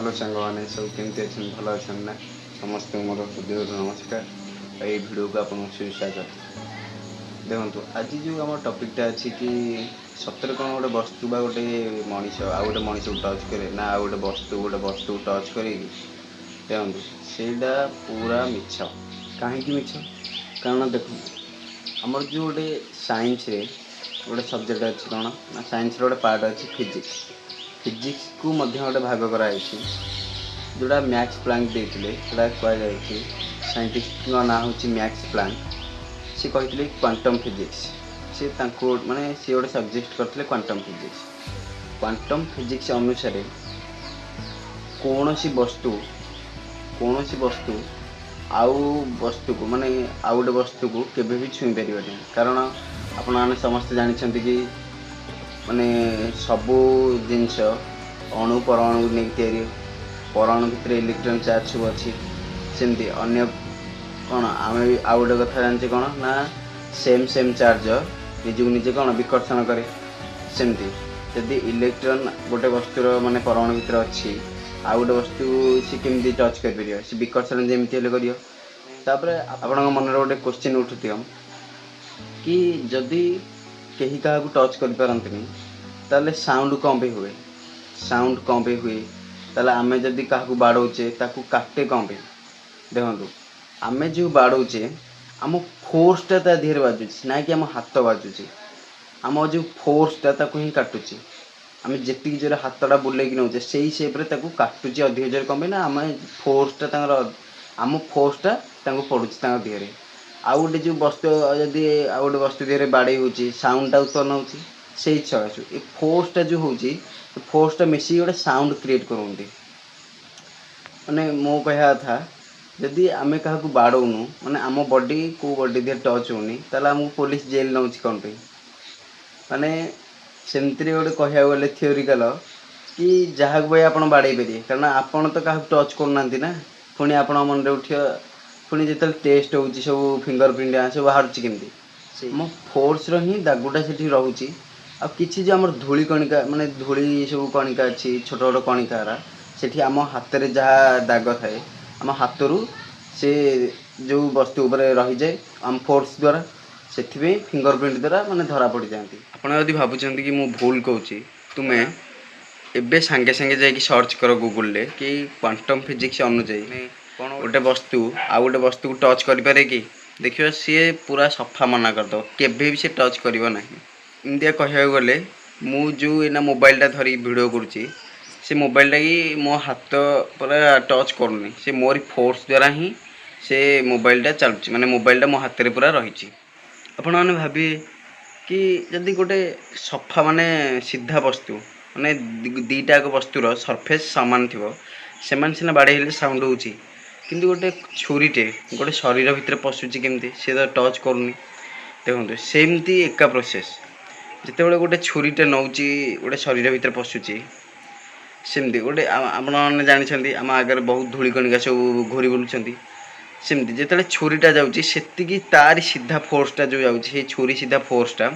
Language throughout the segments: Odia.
ହ୍ୟାଲୋ ସାଙ୍ଗମାନେ, ସବୁ କେମିତି ଅଛନ୍ତି? ଭଲ ଅଛନ୍ତି ନା? ସମସ୍ତଙ୍କୁ ମୋର ହୃଦୟରୁ ନମସ୍କାର ଆଉ ଏଇ ଭିଡ଼ିଓକୁ ଆପଣଙ୍କୁ ସୁସ୍ୱାଗତ। ଦେଖନ୍ତୁ, ଆଜି ଯେଉଁ ଆମ ଟପିକ୍ଟା ଅଛି କି ସତରେ କ'ଣ ଗୋଟେ ବସ୍ତୁ ବା ଗୋଟେ ମଣିଷ ଆଉ ଗୋଟେ ମଣିଷକୁ ଟଚ୍ କରେ ନା ଆଉ ଗୋଟେ ବସ୍ତୁ ଗୋଟେ ବସ୍ତୁକୁ ଟଚ୍ କରେ କି? ଦେଖନ୍ତୁ, ସେଇଟା ପୁରା ମିଛ। କାହିଁକି ମିଛ? କାରଣ ଦେଖନ୍ତୁ, ଆମର ଯେଉଁ ଗୋଟେ ସାଇନ୍ସରେ ଗୋଟେ ସବଜେକ୍ଟ ଅଛି, କ'ଣ ନା ସାଇନ୍ସର ଗୋଟେ ପାର୍ଟ ଅଛି ଫିଜିକ୍ସ। ଫିଜିକ୍ସକୁ ମଧ୍ୟ ଗୋଟେ ଭାଗ କରାଯାଇଛି, ଯେଉଁଟା ମ୍ୟାକ୍ସ ପ୍ଲାଙ୍କ ଦେଇଥିଲେ। ସେଇଟା କୁହାଯାଇଛି, ସାଇଣ୍ଟିଷ୍ଟଙ୍କ ନାଁ ହେଉଛି ମ୍ୟାକ୍ସ ପ୍ଲାଙ୍କ। ସେ କହିଥିଲେ କ୍ୱାଣ୍ଟମ୍ ଫିଜିକ୍ସ। ସେ ତାଙ୍କୁ ମାନେ ସିଏ ଗୋଟେ ସବଜେକ୍ଟ କରିଥିଲେ କ୍ୱାଣ୍ଟମ୍ ଫିଜିକ୍ସ। କ୍ୱାଣ୍ଟମ୍ ଫିଜିକ୍ସ ଅନୁସାରେ କୌଣସି ବସ୍ତୁ ଆଉ ବସ୍ତୁକୁ, ମାନେ ଆଉ ଗୋଟେ ବସ୍ତୁକୁ କେବେ ବି ଛୁଇଁ ପାରିବନି। କାରଣ ଆପଣମାନେ ସମସ୍ତେ ଜାଣିଛନ୍ତି କି ମାନେ ସବୁ ଜିନିଷ ଅଣୁ ପରମାଣୁକୁ ନେଇକି ତିଆରି। ପରମାଣୁ ଭିତରେ ଇଲେକ୍ଟ୍ରନ୍ ଚାର୍ଜ ସବୁ ଅଛି। ସେମିତି ଅନ୍ୟ କ'ଣ, ଆମେ ବି ଆଉ ଗୋଟେ କଥା ଜାଣିଛେ, କ'ଣ ନା ସେମ୍ ସେମ୍ ଚାର୍ଜ ନିଜକୁ ନିଜେ କ'ଣ ବିକର୍ଷଣ କରେ। ସେମିତି ଯଦି ଇଲେକ୍ଟ୍ରନ୍ ଗୋଟେ ବସ୍ତୁର ମାନେ ପରମାଣୁ ଭିତରେ ଅଛି, ଆଉ ଗୋଟେ ବସ୍ତୁ ସେ କେମିତି ଟଚ୍ କରିପାରିବ? ସେ ବିକର୍ଷଣ ଯେମିତି ହେଲେ କରିବ। ତାପରେ ଆପଣଙ୍କ ମନରେ ଗୋଟେ କୋଶ୍ଚିନ୍ ଉଠୁଥିବ କି ଯଦି କେହି କାହାକୁ ଟଚ୍ କରିପାରନ୍ତିନି, ତାହେଲେ ସାଉଣ୍ଡ କ'ଣ ପାଇଁ ହୁଏ? ସାଉଣ୍ଡ କ'ଣ ପାଇଁ ହୁଏ? ତାହେଲେ ଆମେ ଯଦି କାହାକୁ ବାଡ଼ଉଛେ, ତାକୁ କାଟେ କ'ଣ ପାଇଁ? ଦେଖନ୍ତୁ, ଆମେ ଯେଉଁ ବାଡ଼ଉଛେ, ଆମ ଫୋର୍ସଟା ତା ଦେହରେ ବାଜୁଛି ନା କି ଆମ ହାତ ବାଜୁଛି। ଆମ ଯେଉଁ ଫୋର୍ସଟା ତାକୁ ହିଁ କାଟୁଛି। ଆମେ ଯେତିକି ଜୋରେ ହାତଟା ବୁଲେଇକି ନେଉଛେ, ସେଇ ସେପ୍ରେ ତାକୁ କାଟୁଛି ଅଧିକ ଜୋରେ। କ'ଣ ପାଇଁ ନା ଆମେ ଫୋର୍ସଟା ତାଙ୍କର, ଆମ ଫୋର୍ସଟା ତାଙ୍କୁ ପଡ଼ୁଛି ତାଙ୍କ ଦେହରେ। ଆଉ ଗୋଟେ ଯେଉଁ ବସ୍ତୁ ଯଦି ଆଉ ଗୋଟେ ବସ୍ତୁ ଦେହରେ ବାଡ଼େଇ ହେଉଛି, ସାଉଣ୍ଡଟା ଉତ୍ପନ୍ନ ହେଉଛି। ସେଇ ସକାଶୁ ଏ ଫୋର୍ସଟା ଯେଉଁ ହେଉଛି, ଫୋର୍ସଟା ମିଶିକି ଗୋଟେ ସାଉଣ୍ଡ କ୍ରିଏଟ୍ କରନ୍ତି। ମାନେ ମୋ କହିବା କଥା, ଯଦି ଆମେ କାହାକୁ ବାଡ଼ଉନୁ, ମାନେ ଆମ ବଡି କେଉଁ ବଡି ଦେହରେ ଟଚ୍ ହେଉନି, ତାହେଲେ ଆମକୁ ପୋଲିସ ଜେଲ୍ ନେଉଛି କ'ଣ ପାଇଁ? ମାନେ ସେମିତିରେ ଗୋଟେ କହିବାକୁ ଗଲେ ଥିଓରିକାଲ କି ଯାହାକୁ ଭାଇ ଆପଣ ବାଡ଼େଇ ପାରିବେ, କାରଣ ଆପଣ ତ କାହାକୁ ଟଚ୍ କରୁନାହାନ୍ତି ନା। ପୁଣି ଆପଣଙ୍କ ମନରେ ଉଠିବ, ପୁଣି ଯେତେବେଳେ ଟେଷ୍ଟ ହେଉଛି, ସବୁ ଫିଙ୍ଗର ପ୍ରିଣ୍ଟ ସବୁ ବାହାରୁଛି କେମିତି? ଆମ ଫୋର୍ସର ହିଁ ଦାଗୁଟା ସେଠି ରହୁଛି। ଆଉ କିଛି ଯେଉଁ ଆମର ଧୂଳି କଣିକା, ମାନେ ଧୂଳି ସବୁ କଣିକା ଅଛି, ଛୋଟ ଛୋଟ କଣିକା ଗୁରା, ସେଠି ଆମ ହାତରେ ଯାହା ଦାଗ ଥାଏ, ଆମ ହାତରୁ ସେ ଯେଉଁ ବସ୍ତୁ ଉପରେ ରହିଯାଏ ଆମ ଫୋର୍ସ ଦ୍ୱାରା। ସେଥିପାଇଁ ଫିଙ୍ଗର ପ୍ରିଣ୍ଟ ଦ୍ୱାରା ମାନେ ଧରା ପଡ଼ିଯାଆନ୍ତି। ଆପଣ ଯଦି ଭାବୁଛନ୍ତି କି ମୁଁ ଭୁଲ କହୁଛି, ତୁମେ ଏବେ ସାଙ୍ଗେ ସାଙ୍ଗେ ଯାଇକି ସର୍ଚ୍ଚ କର ଗୁଗୁଲରେ କି କ୍ୱାଣ୍ଟମ୍ ଫିଜିକ୍ସ ଅନୁଯାୟୀ ଗୋଟେ ବସ୍ତୁ ଆଉ ଗୋଟେ ବସ୍ତୁକୁ ଟଚ୍ କରିପାରେ କି? ଦେଖିବ, ସିଏ ପୁରା ସଫା ମନା କରିଦେବ, କେବେ ବି ସେ ଟଚ୍ କରିବ ନାହିଁ। ଏମିତିଆ କହିବାକୁ ଗଲେ ମୁଁ ଯେଉଁ ଏଇନା ମୋବାଇଲଟା ଧରିକି ଭିଡ଼ିଓ କରୁଛି, ସେ ମୋବାଇଲଟା କି ମୋ ହାତ ପୁରା ଟଚ୍ କରୁନି। ସେ ମୋରି ଫୋର୍ସ ଦ୍ୱାରା ହିଁ ସେ ମୋବାଇଲଟା ଚାଲୁଛି, ମାନେ ମୋବାଇଲଟା ମୋ ହାତରେ ପୁରା ରହିଛି। ଆପଣମାନେ ଭାବିବେ କି ଯଦି ଗୋଟେ ସଫା ମାନେ ସିଧା ବସ୍ତୁ, ମାନେ ଦୁଇଟା ଯାକ ବସ୍ତୁର ସର୍ଫେସ୍ ସମାନ ଥିବ, ସେମାନେ ସିନା ବାଡ଼େଇ ହେଲେ ସାଉଣ୍ଡ ହେଉଛି, କିନ୍ତୁ ଗୋଟେ ଛୁରୀଟେ ଗୋଟେ ଶରୀର ଭିତରେ ପଶୁଛି କେମିତି? ସେ ତ ଟଚ୍ କରୁନି। ଦେଖନ୍ତୁ, ସେମିତି ଏକା ପ୍ରୋସେସ୍। ଯେତେବେଳେ ଗୋଟେ ଛୁରୀଟେ ନେଉଛି, ଗୋଟେ ଶରୀର ଭିତରେ ପଶୁଛି, ସେମିତି ଗୋଟେ ଆପଣମାନେ ଜାଣିଛନ୍ତି, ଆମ ଆଗରେ ବହୁତ ଧୂଳି କଣିକା ସବୁ ଘୁରି ବୁଲୁଛନ୍ତି। ସେମିତି ଯେତେବେଳେ ଛୁରୀଟା ଯାଉଛି, ସେତିକି ତାରି ସିଧା ଫୋର୍ସଟା ଯେଉଁ ଯାଉଛି, ସେଇ ଛୁରୀ ସିଧା ଫୋର୍ସଟା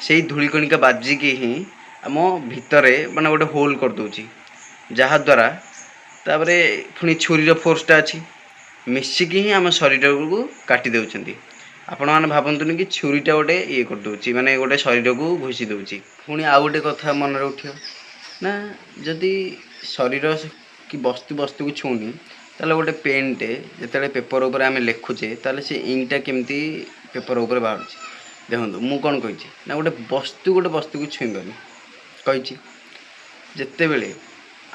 ସେଇ ଧୂଳି କଣିକା ବାଜିକି ହିଁ ଆମ ଭିତରେ ମାନେ ଗୋଟେ ହୋଲ୍ କରିଦେଉଛି, ଯାହାଦ୍ୱାରା ତାପରେ ପୁଣି ଛୁରୀର ଫୋର୍ସଟା ଅଛି, ମିଶିକି ହିଁ ଆମ ଶରୀରକୁ କାଟି ଦେଉଛନ୍ତି। ଆପଣମାନେ ଭାବନ୍ତୁନି କି ଛୁରୀଟା ଗୋଟେ ଇଏ କରିଦେଉଛି, ମାନେ ଗୋଟେ ଶରୀରକୁ ଘୋଷି ଦେଉଛି। ପୁଣି ଆଉ ଗୋଟେ କଥା ମନରେ ଉଠିବ ନା, ଯଦି ଶରୀର କି ବସ୍ତୁ ବସ୍ତୁକୁ ଛୁଉଁନି, ତାହେଲେ ଗୋଟେ ପେନ୍ଟେ ଯେତେବେଳେ ପେପର୍ ଉପରେ ଆମେ ଲେଖୁଛେ, ତାହେଲେ ସେ ଇଙ୍କଟା କେମିତି ପେପର୍ ଉପରେ ବାହାରୁଛି? ଦେଖନ୍ତୁ, ମୁଁ କ'ଣ କହିଛି ନା ଗୋଟେ ବସ୍ତୁ ଗୋଟେ ବସ୍ତୁକୁ ଛୁଇଁବନି କହିଛି। ଯେତେବେଳେ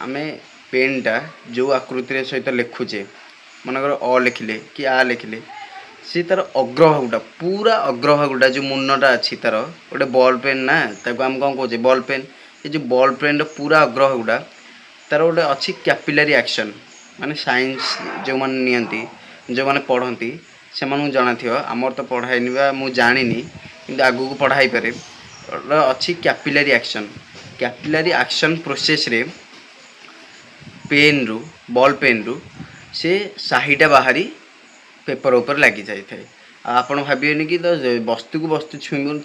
ଆମେ ପେନ୍ଟା ଯେଉଁ ଆକୃତିରେ ସହିତ ଲେଖୁଛେ, ମନେକର ଅ ଲେଖିଲେ କି ଆ ଲେଖିଲେ, ସେ ତାର ଅଗ୍ରଭାଗଟା, ପୁରା ଅଗ୍ରଭାଗଟା, ଯେଉଁ ମୁନଟା ଅଛି ତାର, ଗୋଟେ ବଲ୍ ପେନ୍ ନା, ତାକୁ ଆମେ କ'ଣ କହୁଛେ? Ball pain. ଏ ଯେଉଁ ବଲ୍ ପେନ୍ର ପୁରା ଅଗ୍ରଭାଗଟା, ତାର ଗୋଟେ ଅଛି କ୍ୟାପିଲାରି ଆକ୍ସନ୍। ମାନେ ସାଇନ୍ସ ଯେଉଁମାନେ ନିଅନ୍ତି, ଯେଉଁମାନେ ପଢ଼ନ୍ତି, ସେମାନଙ୍କୁ ଜଣାଥିବ। ଆମର ତ ପଢ଼ା ହେଇନି ବା ମୁଁ ଜାଣିନି, କିନ୍ତୁ ଆଗକୁ ପଢ଼ା ହେଇପାରେ। ଗୋଟେ ଅଛି capillary action. Capillary action ପ୍ରୋସେସ୍ରେ ପେନ୍ରୁ, ball ପେନ୍ରୁ ସେ ସାହିଟା ବାହାରି ପେପର୍ ଉପରେ ଲାଗିଯାଇଥାଏ। ଆଉ ଆପଣ ଭାବିବେନି କି ତ ବସ୍ତୁକୁ ବସ୍ତୁ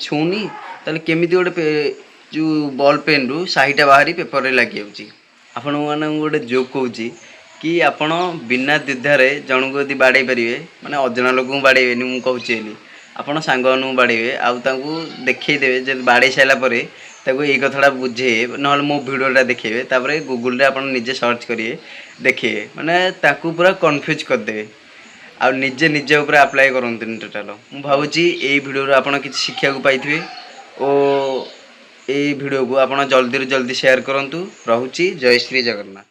ଛୁଉଁନି, ତାହେଲେ କେମିତି ଗୋଟେ ଯେଉଁ ବଲ୍ ପେନ୍ରୁ ସାହିଟା ବାହାରି ପେପର୍ରେ ଲାଗିଯାଉଛି? ଆପଣମାନଙ୍କୁ ଗୋଟେ ଜୋକ୍ କହୁଛି କି ଆପଣ ବିନା ଦ୍ୱିଧାରେ ଜଣଙ୍କୁ ଯଦି ବାଡ଼େଇ ପାରିବେ, ମାନେ ଅଜଣା ଲୋକଙ୍କୁ ବାଡ଼େଇବେନି ମୁଁ କହୁଛି ବୋଲି, ଆପଣ ସାଙ୍ଗମାନଙ୍କୁ ବାଡ଼େଇବେ ଆଉ ତାଙ୍କୁ ଦେଖେଇ ଦେବେ ଯେ ବାଡ଼େଇ ସାରିଲା ପରେ ତାକୁ ଏଇ କଥାଟା ବୁଝେଇବେ, ନହେଲେ ମୋ ଭିଡ଼ିଓଟା ଦେଖେଇବେ, ତାପରେ ଗୁଗୁଲରେ ଆପଣ ନିଜେ ସର୍ଚ୍ଚ କରିବେ, ଦେଖିବେ, ମାନେ ତାକୁ ପୁରା କନଫ୍ୟୁଜ୍ କରିଦେବେ। ଆଉ ନିଜେ ନିଜ ଉପରେ ଆପ୍ଲାଏ କରନ୍ତୁନି ଟୋଟାଲ। ମୁଁ ଭାବୁଛି ଏଇ ଭିଡ଼ିଓରୁ ଆପଣ କିଛି ଶିଖିବାକୁ ପାଇଥିବେ ଓ ଏଇ ଭିଡ଼ିଓକୁ ଆପଣ ଜଲ୍ଦିରୁ ଜଲ୍ଦି ସେୟାର କରନ୍ତୁ। ରହୁଛି, ଜୟ ଶ୍ରୀ ଜଗନ୍ନାଥ।